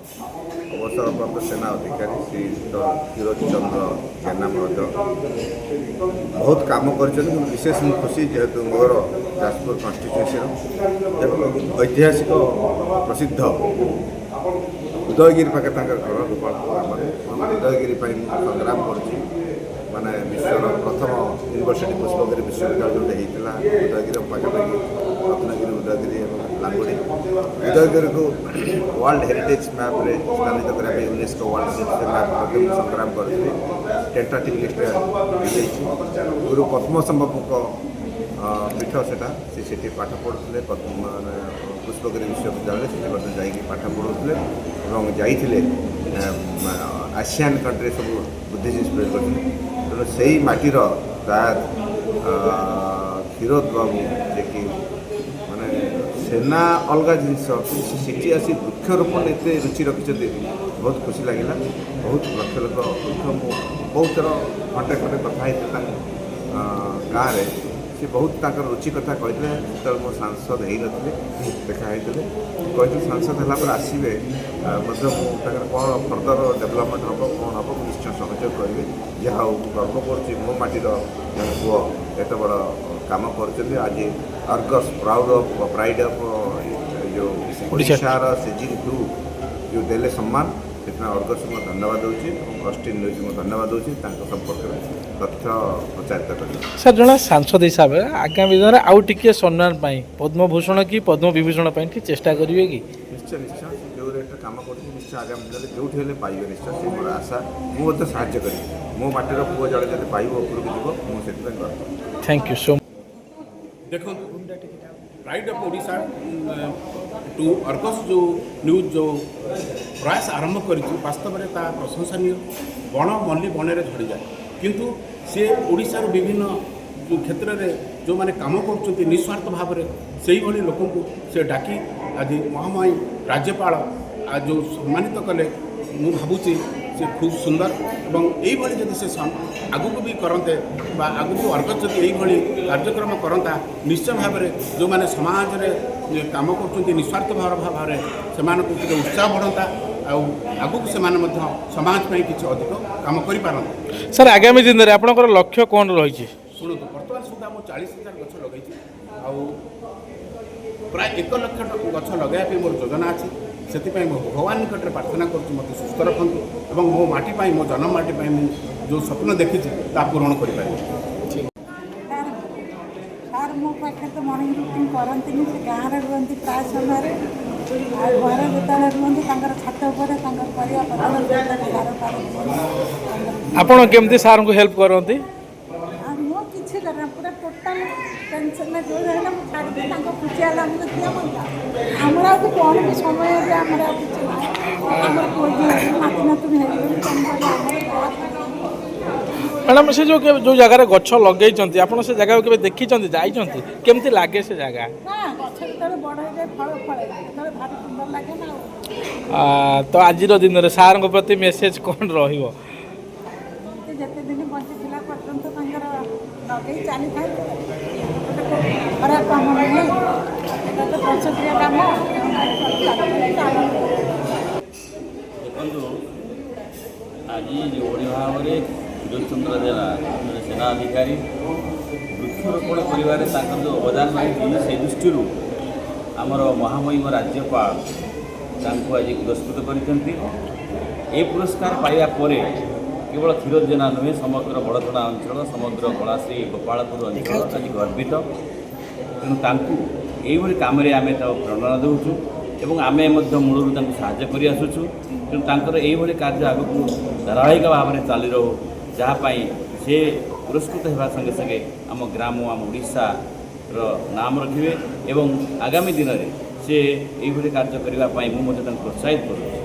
ଅବସରପ୍ରାପ୍ତ ସେନା ଅଧିକାରୀ ଶ୍ରୀ କ୍ଷୀରୋଦ ଚନ୍ଦ୍ର ଜେନା ମଧ୍ୟ ବହୁତ କାମ କରିଛନ୍ତି। କିନ୍ତୁ ବିଶେଷ ମୁଁ ଖୁସି, ଯେହେତୁ ମୋର ଯାଜପୁର କନଷ୍ଟିଚୁଏନ୍ସିର ଏବଂ ଐତିହାସିକ ପ୍ରସିଦ୍ଧ ଉଦୟଗିରି ପାଖରେ ତାଙ୍କର ଘର, ଗୋପାଳପୁର ଗ୍ରାମରେ। ଉଦୟଗିରି ପାଇଁ ମୁଁ ସଂଗ୍ରାମ କରୁଛି। ମାନେ ବିଶ୍ୱର ପ୍ରଥମ ୟୁନିଭର୍ସିଟି ପୁଷ୍ପଗିରି ବିଶ୍ୱବିଦ୍ୟାଳୟ ଯେଉଁଠି ହେଇଥିଲା ଉଦୟଗିରି ପାଖାପାଖି, ରତ୍ନଗିରି, ଉଦୟଗିରି ଏବଂ ଲାଙ୍ଗୁଡ଼ି। ଉଦୟଗିରିକୁ ୱାର୍ଲଡ ହେରିଟେଜ୍ ମ୍ୟାପ୍ରେ ସ୍ଥାନିତ କରିବା ପାଇଁ ୟୁନେସ୍କୋ ୱାର୍ଲଡ ହେରିଟେଜ୍ ମ୍ୟାପ୍ ମଧ୍ୟ ମୁଁ ସଂଗ୍ରାମ କରିଥିଲି। ଟେଣ୍ଟାଟିଭ୍ ଲିଷ୍ଟରେ ହେଇଯାଇଛି। ଗୁରୁ ପଦ୍ମସମ୍ଭବଙ୍କ ପୀଠ ସେଟା। ସେ ସେଠି ପାଠ ପଢ଼ୁଥିଲେ ମାନେ ପୁଷ୍ପଗିରି ବିଶ୍ୱବିଦ୍ୟାଳୟରେ। ସେଠି ମଧ୍ୟ ଯାଇକି ପାଠ ପଢ଼ୁଥିଲେ ଏବଂ ଯାଇଥିଲେ ଆସିଆନ୍ କଣ୍ଟ୍ରି ସବୁ ବୁଦ୍ଧିଜିମ୍ ସ୍ପ୍ରେଡ୍ କରୁଥିଲେ। ତେଣୁ ସେଇ ମାଟିର ଦାୟାଦ କ୍ଷୀରୋଦ ବାବୁ, ଯିଏକି ମାନେ ସେନା ଅଲଗା ଜିନିଷ, କିନ୍ତୁ ସେ ସେଠି ଆସି ବୃକ୍ଷରୋପଣ ଏତେ ରୁଚି ରଖିଛନ୍ତି, ବହୁତ ଖୁସି ଲାଗିଲା। ବହୁତ ଲକ୍ଷ ଲକ୍ଷ ବୃକ୍ଷ। ମୁଁ ବହୁତ ଥର ଘଣ୍ଟେ ଘଣ୍ଟେ କଥା ହେଇଥିଲି ତାଙ୍କ ଗାଁରେ। ସେ ବହୁତ ତାଙ୍କର ରୁଚି କଥା କହିଥିଲେ। ସେତେବେଳେ ମୁଁ ସାଂସଦ ହେଇନଥିଲି, ଦେଖା ହେଇଥିଲେ। କହିଥିଲେ ସାଂସଦ ହେଲା ପରେ ଆସିବେ ମଧ୍ୟ ମୁଁ ତାଙ୍କର କ'ଣ ଫର୍ଦର ଡେଭଲପମେଣ୍ଟ ହେବ, କ'ଣ ହେବ, ମୁଁ ନିଶ୍ଚୟ ସହଯୋଗ କରିବି। ଯାହା ହଉ, ମୁଁ ଗର୍ବ କରୁଛି, ମୋ ମାଟିର ଜଣେ ପୁଅ ଏତେ ବଡ଼ କାମ କରୁଛନ୍ତି। ଆଜି Argus proud of pride of ଯେଉଁ ଓଡ଼ିଶା। ଓଡ଼ିଶାର ସିଜନ୍ 2 ଯେଉଁ ଦେଲେ ସମ୍ମାନ, ସେଥିପାଇଁ ଅର୍ଗସକୁ ଧନ୍ୟବାଦ ଦେଉଛି ଏବଂ ଅଷ୍ଟିନ୍ ନ୍ୟୁଜ୍କୁ ଧନ୍ୟବାଦ ଦେଉଛି ତାଙ୍କ ସମ୍ପର୍କରେ ତଥ୍ୟ ପ୍ରଚାରିତ କରିବେ। ସାର୍, ଜଣେ ସାଂସଦ ହିସାବରେ ଆଗାମୀ ଦିନରେ ଆଉ ଟିକିଏ ସମ୍ମାନ ପାଇଁ ପଦ୍ମଭୂଷଣ କି ପଦ୍ମବିଭୂଷଣ ପାଇଁ ଟିକେ ଚେଷ୍ଟା କରିବେ କି? ନିଶ୍ଚୟ, ନିଶ୍ଚୟ। ସେ ଯେଉଁ ରେଟ୍ରେ କାମ କରୁଛି, ନିଶ୍ଚୟ ଆଗାମୀ ଦିନରେ ଯେଉଁଠି ହେଲେ ପାଇବେ ନିଶ୍ଚୟ, ସେ ମୋର ଆଶା। ମୁଁ ମଧ୍ୟ ସାହାଯ୍ୟ କରିବି। ମୋ ମାଟିର ପୁଅ ଜଣେ ଯଦି ପାଇବ, ଉପରକୁ ଯିବ, ମୁଁ ସେଥିପାଇଁ ଗର୍ବ। Thank you so ଦେଖନ୍ତୁ, pride of Odisha to Argus ଯେଉଁ ନ୍ୟୁଜ୍ ଯେଉଁ ପ୍ରୟାସ ଆରମ୍ଭ କରିଛି, ବାସ୍ତବରେ ତାହା ପ୍ରଶଂସନୀୟ। ବଣ ମଲ୍ଲି ବଣରେ ଝଡ଼ିଯାଏ, କିନ୍ତୁ ସିଏ ଓଡ଼ିଶାର ବିଭିନ୍ନ ଯେଉଁ କ୍ଷେତ୍ରରେ ଯେଉଁମାନେ କାମ କରୁଛନ୍ତି ନିସ୍ୱାର୍ଥ ଭାବରେ, ସେଇଭଳି ଲୋକଙ୍କୁ ସେ ଡାକି ଆଜି ମହାମହିମ ରାଜ୍ୟପାଳ ଯେଉଁ ସମ୍ମାନିତ କଲେ, ମୁଁ ଭାବୁଛି ସେ ଖୁବ୍ ସୁନ୍ଦର। ଏବଂ ଏଇଭଳି ଯଦି ସେ ଆଗକୁ ବି କରନ୍ତେ ବା ଆଗକୁ ଅର୍ଗସ୍ ଯଦି ଏଇଭଳି କାର୍ଯ୍ୟକ୍ରମ କରନ୍ତା, ନିଶ୍ଚୟ ଭାବରେ ଯେଉଁମାନେ ସମାଜରେ କାମ କରୁଛନ୍ତି ନିସ୍ୱାର୍ଥ ଭାବରେ, ସେମାନଙ୍କୁ ଟିକେ ଉତ୍ସାହ ବଢ଼ନ୍ତା ଆଉ ଆଗକୁ ସେମାନେ ମଧ୍ୟ ସମାଜ ପାଇଁ କିଛି ଅଧିକ କାମ କରିପାରନ୍ତେ। ସାର୍, ଆଗାମୀ ଦିନରେ ଆପଣଙ୍କର ଲକ୍ଷ୍ୟ କ'ଣ ରହିଛି? ଶୁଣନ୍ତୁ, ବର୍ତ୍ତମାନ ସୁଦ୍ଧା ମୁଁ 40,000 ଗଛ ଲଗାଇଛି ଆଉ ପ୍ରାୟ 1 ଲକ୍ଷ ଗଛ ଲଗାଇବା ପାଇଁ ମୋର ଯୋଜନା ଅଛି। ସେଥିପାଇଁ ମୁଁ ଭଗବାନ ନିକଟରେ ପ୍ରାର୍ଥନା କରୁଛି, ମୋତେ ସୁସ୍ଥ ରଖନ୍ତୁ ଏବଂ ମୋ ମାଟି ପାଇଁ, ମୋ ଜନ୍ମ ମାଟି ପାଇଁ ମୁଁ ଯେଉଁ ସ୍ୱପ୍ନ ଦେଖିଛି, ତାହା ପୂରଣ କରିପାରିବି। ସାର୍, ସାର୍ ମୋ ପାଖରେ ତ ମର୍ଣ୍ଣିଂ ରୁଟିନ୍ କରନ୍ତିନି। ସେ ଗାଁରେ ରୁହନ୍ତି ପ୍ରାୟ ସମୟରେ। ଆଉ ଘରେ ଯେତେବେଳେ ରୁହନ୍ତି, ତାଙ୍କର ଛାତ ଉପରେ ତାଙ୍କର ପରିବା ପତ୍ର, ସାର ଫାର ଦିଅନ୍ତି ତାଙ୍କର। ଆପଣ କେମିତି ସାର୍ଙ୍କୁ ହେଲ୍ପ କରନ୍ତି? ଆଉ ମୁଁ କିଛି କରେ, ପୁରା ଟୋଟାଲ୍ ଟେନସନ୍ରେ ଯେଉଁ ହେଲେ ମୁଁ ଛାଡ଼ିଦିଏ। ତାଙ୍କ ଖୁସି ହେଲା ଆମକୁ ଦିଅ ମଜା। ଆମର ଆଉ କ'ଣ ବି ସମୟ ବି ଆମର ଆଉ କିଛି ନାହିଁ। ଆମର ପୁଅ ଝିଅ ହେଇଗଲେ, ନାତି ନାତୁଣୀ ହେଇଗଲେ, ତେଣୁକରି ଆମର ଯାହା ମ୍ୟାଡ଼ାମ୍, ସେ ଯେଉଁ ଜାଗାରେ ଗଛ ଲଗେଇଛନ୍ତି, ଆପଣ ସେ ଜାଗାକୁ କେବେ ଦେଖିଛନ୍ତି, ଯାଇଛନ୍ତି? କେମିତି ଲାଗେ ସେ ଜାଗା? ନା, ଗଛ ଯେତେବେଳେ ବଡ଼ ହେଇଯାଏ, ଫଳ ଫଳେ, ସେତେବେଳେ ଭାରି ସୁନ୍ଦର ଲାଗେ ନା ଆଉ। ତ ଆଜିର ଦିନରେ ସାର୍ଙ୍କ ପ୍ରତି ମେସେଜ୍ କ'ଣ ରହିବ? ସେ ଯେତେ ଦିନ ବଞ୍ଚିଥିଲା ପର୍ଯ୍ୟନ୍ତ ତାଙ୍କର ଲଗେଇ ଚାଲିଥାନ୍ତୁ। ଗୋଟେ ଖରାପ କାମ ନୁହେଁ, ଏଟା ତ ପ୍ରଶଂସନୀୟ କାମ। ଚାଲନ୍ତୁ। ଦେଖନ୍ତୁ, ଆଜି ଯେଉଁଭଳି ଭାବରେ କ୍ଷୀରୋଦ ଜେନା ଜଣେ ସେନା ଅଧିକାରୀ ବୃକ୍ଷରୋପଣ କରିବାରେ ତାଙ୍କର ଯେଉଁ ଅବଦାନ ରହିଛି, ସେ ଦୃଷ୍ଟିରୁ ଆମର ମହାମହିମ ରାଜ୍ୟପାଳ ତାଙ୍କୁ ଆଜି ପୁରସ୍କୃତ କରିଛନ୍ତି। ଏ ପୁରସ୍କାର ପାଇବା ପରେ କେବଳ କ୍ଷୀରୋଦ ଜେନା ନୁହେଁ, ସମଗ୍ର ବଡ଼ଚଣା ଅଞ୍ଚଳ, ସମଗ୍ର କଳାଶ୍ରୀ ଗୋପାଳପୁର ଅଞ୍ଚଳ ଆଜି ଗର୍ବିତ। ତେଣୁ ତାଙ୍କୁ ଏଇଭଳି କାମରେ ଆମେ ତାକୁ ପ୍ରେରଣା ଦେଉଛୁ ଏବଂ ଆମେ ମଧ୍ୟ ମୂଳରୁ ତାଙ୍କୁ ସାହାଯ୍ୟ କରି ଆସୁଛୁ। ତେଣୁ ତାଙ୍କର ଏଇଭଳି କାର୍ଯ୍ୟ ଆଗକୁ ଧାରାବାହିକ ଭାବରେ ଚାଲି ରହୁ, ଯାହା ପାଇଁ ସେ ପୁରସ୍କୃତ ହେବା ସଙ୍ଗେ ସଙ୍ଗେ ଆମ ଗ୍ରାମ, ଆମ ଓଡ଼ିଶାର ନାମ ରଖିବେ ଏବଂ ଆଗାମୀ ଦିନରେ ସେ ଏଇଭଳି କାର୍ଯ୍ୟ କରିବା ପାଇଁ ମୁଁ ମଧ୍ୟ ତାଙ୍କୁ ପ୍ରୋତ୍ସାହିତ କରୁଛି।